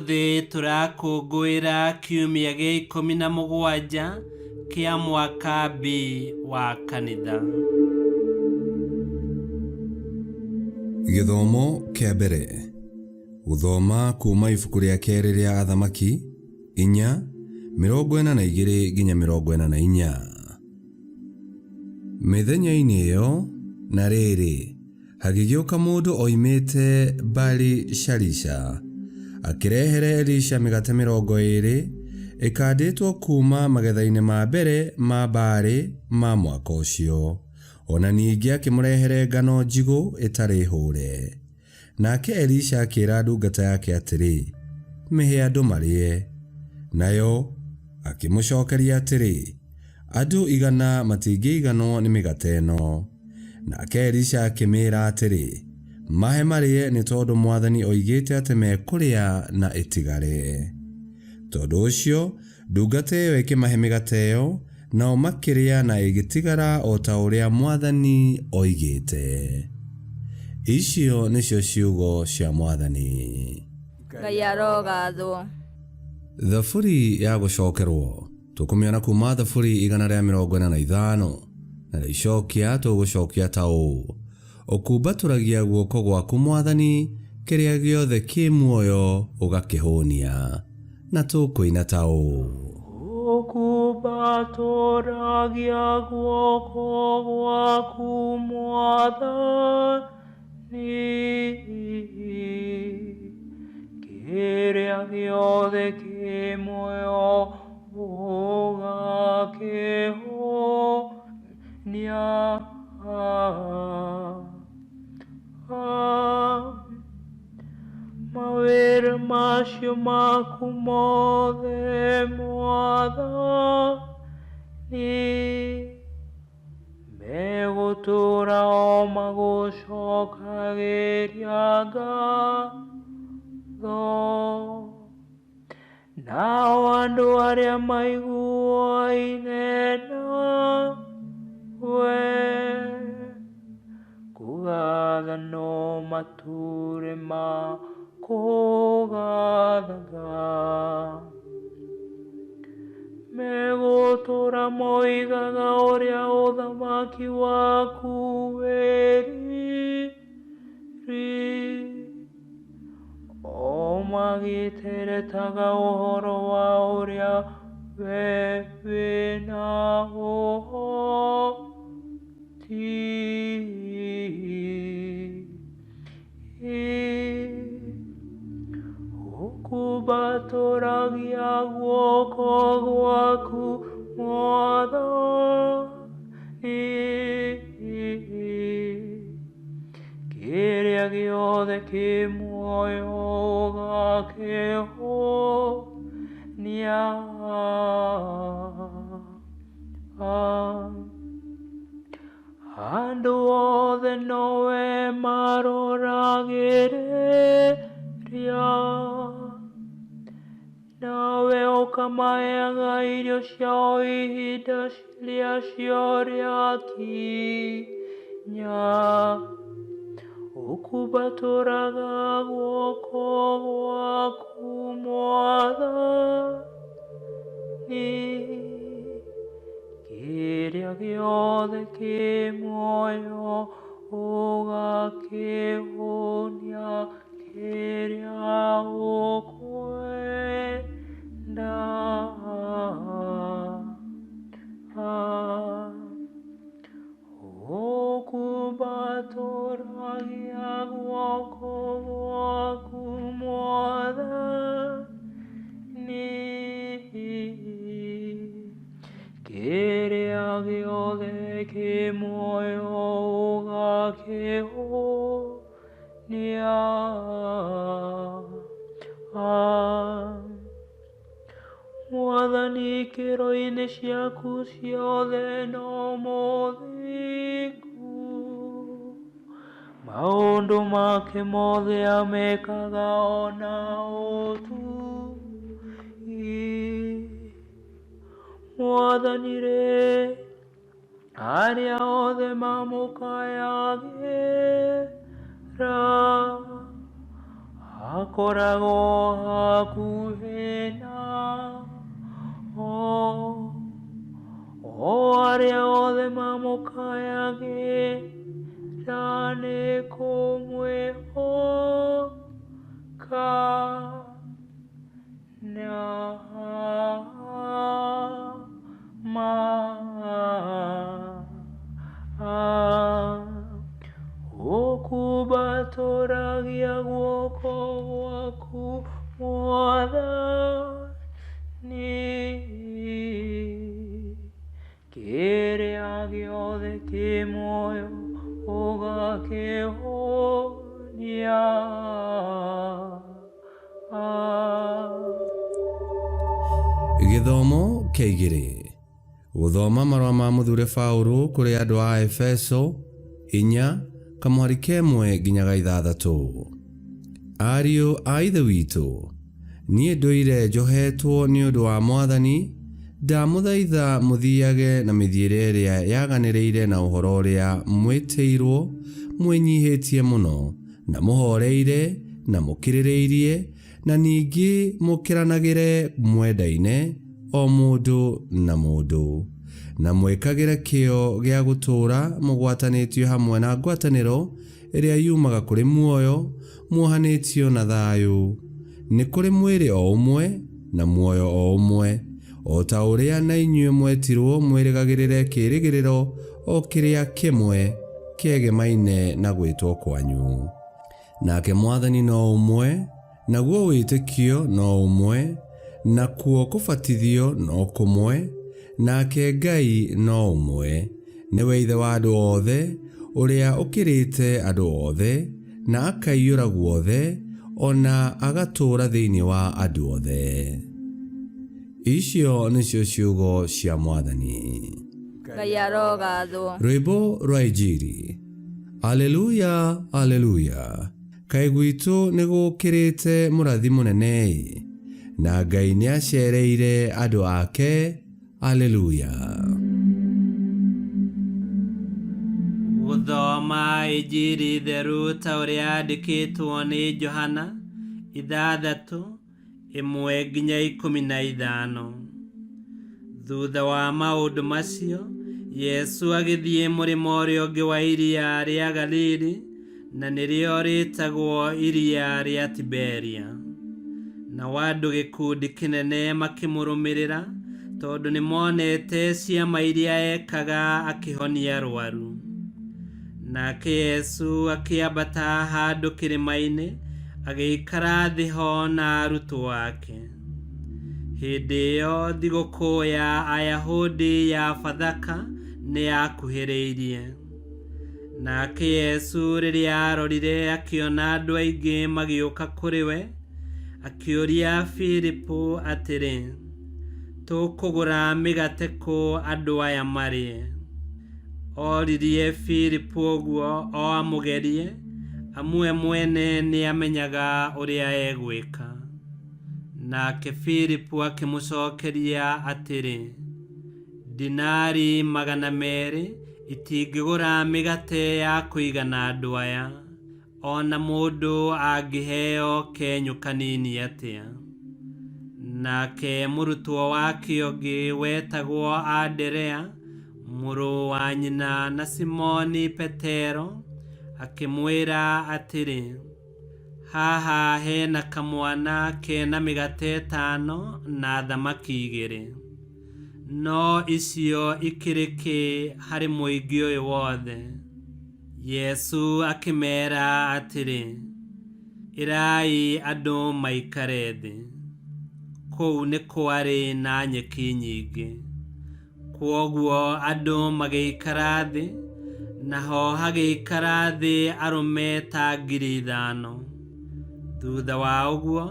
Ũmũthĩ tũrakũngũĩra kiumia gĩa 17 kĩa mwaka B wa kanitha. Gĩthomo kĩa mbere. Gũthoma kuuma ibuku rĩa kerĩ rĩa Athamaki, 4, 42 nginya 44. Mĩthenya-inĩ ĩyo, na rĩrĩ, hagĩgĩũka mũndũ oimĩte Baali-shalisha, akĩrehere Elisha mĩgate 20 ĩkandĩtwo kuuma magetha-inĩ ma mbere ma mbaarĩ ma mwaka ũcio, o na ningĩ akĩmũrehere ngano njigũ ĩtarĩ hũũre. Nake Elisha akĩĩra ndungata yake atĩrĩ, Mĩhe andũ marĩe. Nayo akĩmũcookeria atĩrĩ, Andũ 100 matingĩiganwo nĩ mĩgate ĩno. Nake Elisha akĩmĩĩra atĩrĩ, Mahe marĩe nĩ tondũ mwathani oigĩte atĩ mekũrĩa na ĩtigare. Tondũ ũcio ndungata ĩyo ĩkĩmahe mĩgate ĩyo, nao makĩrĩa na ĩgĩtigara o ta ũrĩa mwathani oigĩte. Icio nĩcio ciugo cia mwathani. Ngai arogathwo. Thaburi ya gũcokerwo tũkũmĩona kuma Thaburi 145, na rĩicokia tũgũcokia ta ũũ: Ũkumbatũragia guoko gwaku mwathani, kĩrĩa gĩothe kĩ muoyo ũgakĩhũnia. Na tũkũina ta ũũ. Ũkumbatũragia guoko gwaku mwathani, kĩrĩa gĩothe kĩ muoyo ũgakĩhũnia. Mawĩra macio maku mothe mwathani, megũtũũra o magũcokagĩria ngatho. Nao andũ arĩa maiguaine nawe, kũgatha no matũũre makũgathaga. Megũtũũra moigaga ũrĩa ũthamaki waku wĩ riri, o magĩteretaga ũhoro wa ũrĩa we wĩna ũhoti. Ũkumbatũragia guoko gwaku mwathani, kĩrĩa gĩothe kĩ muoyo ũgakĩhũnia. Andũ othe nowe maroragĩrĩria, nawe ũkamaheaga irio ciao ihinda rĩacio rĩakinya. Ũkumbatũraga guoko gwaku mwathani, kĩrĩa gĩothe kĩ muoyo ũgakĩhũnia kĩrĩa ũkwenda. Ũkumbatũragia guoko gwaku mwathani, kĩrĩa gĩothe kĩ muoyo ũgakĩhũnia. Mwathani, ikĩro-inĩ ciaku ciothe no mũthingu, maũndũ make mothe amekaga ona ũtugi. Mwathani rĩ, arĩa othe mamũkayagĩra Akoragwo hakuhĩ na o o arĩa othe mamũkayagĩra nĩ kũmwĩhoka na ma Ũkumbatũragia guoko gwaku Mwathani, kĩrĩa gĩothe kĩ muoyo ũgakĩhũnia. Gĩthomo kĩa igĩrĩ. Gũthoma marũa ma mũthure Paũlũ kũrĩ andũ a Efeso 4 kamũhari ka 1 nginya ga 6. Ariũ a Ithe witũ, niĩ ndũire njohetwo nĩ ũndũ wa Mwathani, ndamũthaitha mũthiage na mĩthiĩre ĩrĩa yaganĩrĩire na ũhoro ũrĩa mwĩtĩirwo, mwĩnyihĩtie mũno, na mũhoreire, na mũkirĩrĩirie, na ningĩ mũkĩranagĩre mwendaine o mũndũ na mũndũ, na mwĩkagĩre kĩyo gĩa gũtũũra mũgwatanĩtio hamwe na ngwatanĩro ĩrĩa yumaga kũrĩ muoyo, muohanĩtio na thayũ. Nĩ kũrĩ mwĩrĩ o ũmwe na muoyo o ũmwe, o ta ũrĩa na inyuĩ mwetirwo mwĩrĩgagĩrĩre kĩĩrĩgĩrĩro o kĩrĩa kĩmwe kĩegemaine na gwĩtwo kwanyu. Nake Mwathani no ũmwe, naguo wĩtĩkio no ũmwe, nakuo kũbatithio no kũmwe, nake Ngai no ũmwe, nĩwe Ithe wa andũ othe, ũrĩa ũkĩrĩte andũ othe, na akaiyũra guothe, o na agatũũra thĩinĩ wa andũ othe. Icio nĩcio ciugo cia Mwathani. Ngai arogathwo. Rwĩmbo rwa Injiri. Aleluya, aleluya. Kaĩ gwitũ nĩ gũkĩrĩte mũrathi mũnene-ĩ, na Ngai nĩacereire andũ ake. Aleluya. Gũthoma Injiri theru ta ũrĩa yandĩkĩtwo nĩ Johana 6 1 nginya 15. Thutha wa maũndũ macio, Yesu agĩthiĩ mũrĩmo ũrĩa ũngĩ wa iria rĩa Galili, na nĩrĩo rĩĩtagwo iria rĩa Tiberia. Nao andũ gĩkundi kĩnene makĩmũrũmĩrĩra, tondũ nĩmonete ciama iria ekaga akĩhonia arwaru. Nake Yesu akĩambata handũ kĩrĩma-inĩ, agĩikara thĩ ho na arutwo ake. Hĩndĩ ĩyo thigũkũ ya Ayahudi ya Bathaka nĩyakuhĩrĩirie. Nake Yesu rĩrĩa aarorire akĩona andũ aingĩ magĩũka kũrĩ we, akĩũria Filipu atĩrĩ, tũkũgũra mĩgate kũ andũ aya marĩe? Oririe Filipu ũguo o amũgerie, amu we mwene nĩamenyaga ũrĩa egwĩka. Nake Filipu akĩmũcokeria atĩrĩ, dinari 200 itingĩgũra mĩgate ya kũigana andũ aya, o na mũndũ angĩheo kenyũ kanini atĩa. Nake mũrutwo wake ũngĩ wetagwo Anderea, mũrũ wa nyina na Simoni Petero, akĩmwĩra atĩrĩ, haha hena kamwana kena mĩgate 5 na thamaki 2. No icio ikĩrĩ kĩ harĩ mũingĩ ũyũ wothe? Yesu akĩmeera atĩrĩ, ĩrai andũ maikare thĩ. Kũu nĩ kwarĩ na nyeki nyingĩ. Kwoguo andũ magĩikara thĩ, naho hagĩikara thĩ arũme ta 5,000. Thutha wa ũguo,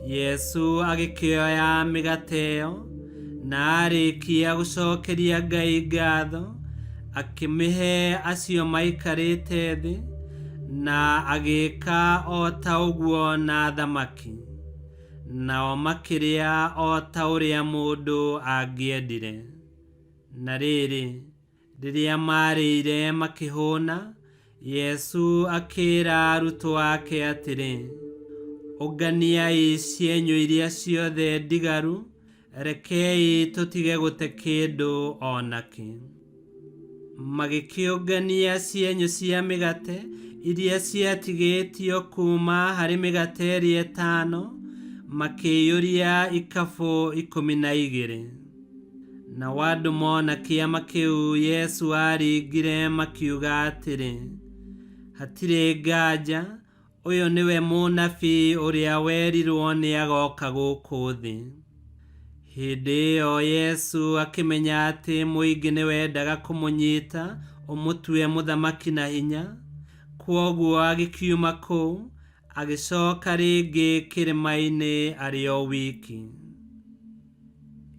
Yesu agĩkĩoya mĩgate ĩyo, na arĩkia gũcokeria Ngai ngatho, akĩmĩhe acio maikarĩte thĩ, na agĩĩka o ta ũguo na thamaki. Nao makĩrĩa o ta ũrĩa mũndũ angĩendire. Na rĩrĩ, rĩrĩa maarĩire makĩhũna, Yesu akĩĩra arutwo ake atĩrĩ, Ũnganiai cienyũ iria ciothe ndigaru, rekei tũtige gũte kĩndũ o nakĩ. Magĩkĩũngania cienyũ cia mĩgate iria ciatigĩtio kuuma harĩ mĩgate ĩrĩa ĩtano, makĩiyũria ikabũ 12. Nao andũ mona kĩama kĩu Yesu aaringire makiuga atĩrĩ, hatirĩ nganja ũyũ nĩwe mũnabii ũrĩa werirwo nĩagoka gũkũ thĩ. Hĩndĩ ĩyo Yesu akĩmenya atĩ mũingĩ nĩwendaga kũmũnyita ũmũtue mũthamaki na hinya, kwoguo agĩkiuma kũu agĩcoka rĩngĩ kĩrĩma-inĩ arĩ o wiki.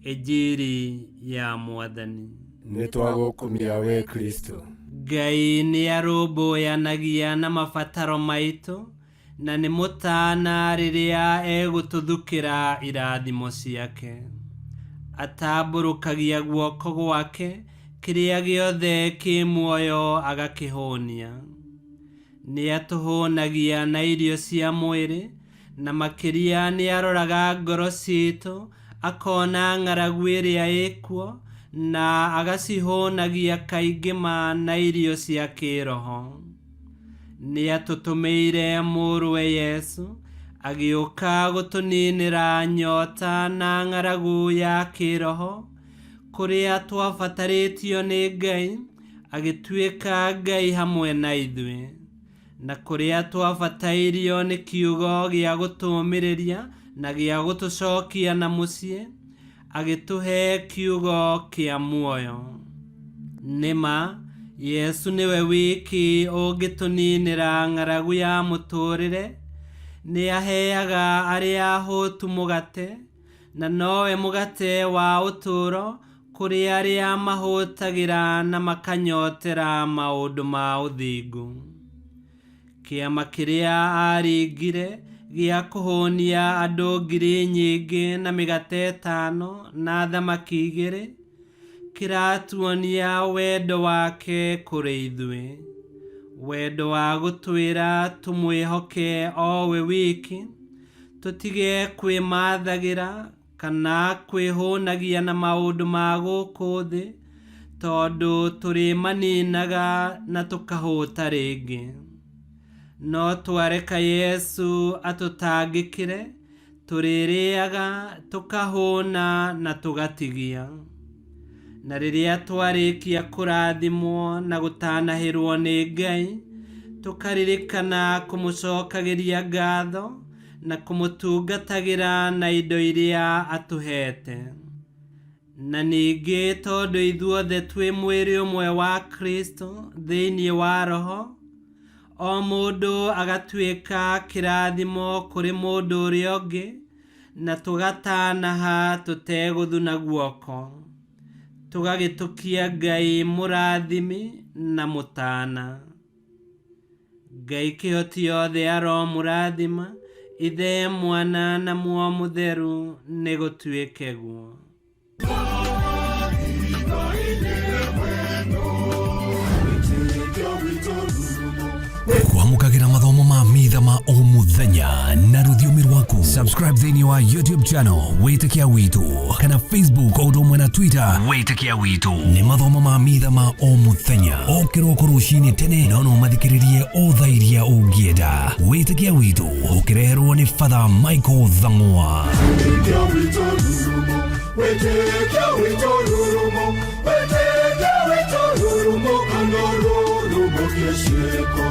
Injiri ya Mwathani. Nĩtwagũkumia we Kristo. Ngai nĩarũmbũyanagia na mabataro maitũ na nĩ mũtaana rĩrĩa egũtũthukĩra irathimo ciake. Atambũrũkagia guoko gwake kĩrĩa gĩothe kĩ muoyo agakĩhũnia. Nĩatũhũnagia na irio cia mwĩrĩ na makĩria nĩaroraga ngoro ciitũ akona ng'aragu ĩrĩa ĩkuo na agacihũnagia kaingĩ ma na irio cia kĩroho. Nĩatũtũmĩire mũrũwe Yesu agĩũka gũtũninĩra nyota na ng'aragu ya kĩroho kũrĩa twabatarĩtio nĩ Ngai agĩtuĩka Ngai hamwe na ithuĩ, na kũrĩa twabatairio nĩ kiugo gĩa gũtũũmĩrĩria na gĩa gũtũcokia na mũciĩ agĩtũhe kiugo kĩa muoyo. Nĩma Yesu nĩwe wiki ũngĩtũninĩra ng'aragu ya mũtũũrĩre. Nĩaheaga arĩa ahũtu mũgate na nowe mũgate wa ũtũũro kũrĩ arĩa mahũtagĩra na makanyotera maũndũ ma ũthingu. Kĩama kĩrĩa aaringire gĩa kũhũnia andũ ngiri nyingĩ na mĩgate 5 na thamaki 2 kĩratuonia wendo wake kũrĩ ithuĩ, wendo wa gũtwĩra tũmwĩhoke o we wiki, tũtige kwĩmathagĩra kana kwĩhũnagia na maũndũ ma gũkũ thĩ tondũ tũrĩmaninaga na tũkahũta rĩngĩ. No twareka Yesu atũtangĩkĩre, tũrĩrĩaga tũkahũna na tũgatigia. Na rĩrĩa twarĩkia kũrathimwo na gũtanahĩrwo nĩ Ngai, tũkaririkana kũmũcokagĩria ngatho na kũmũtungatagĩra na indo iria atũhete. Na ningĩ tondũ ithuothe twĩ mwĩrĩ ũmwe wa Kristo thĩinĩ wa Roho, o mũndũ agatuĩka kĩrathimo kũrĩ mũndũ ũrĩa ũngĩ, na tũgatanaha tũtegũthuna guoko, tũgagĩtũkia Ngai mũrathimi na mũtaana. Ngai kĩhoti yothe aromũrathima, Ithe, Mwana na Muoyo Mũtheru, nĩgũtuĩke guo. Kwamũkagĩra mathomo ma mitha ma o mũthenya na rũthiomi rwaku. Subscribe thĩinĩ wa YouTube channel Wĩtĩkia Witũ kana Facebook o ũndũ ũmwe na Twitter Wĩtĩkia Witũ. Nĩ mathomo ma mitha ma o mũthenya o kĩroko rũcinĩ tene, no no mathikĩrĩrie o thaa iria ũngĩenda. Wĩtĩkia Witũ ũkĩreherwo nĩ Father Michael Thang'wa. Wĩtĩkia witũ rurumo, wĩtĩkia witũ rurumo, wĩtĩkia witũ rurumo, kana rurumo kĩciĩko.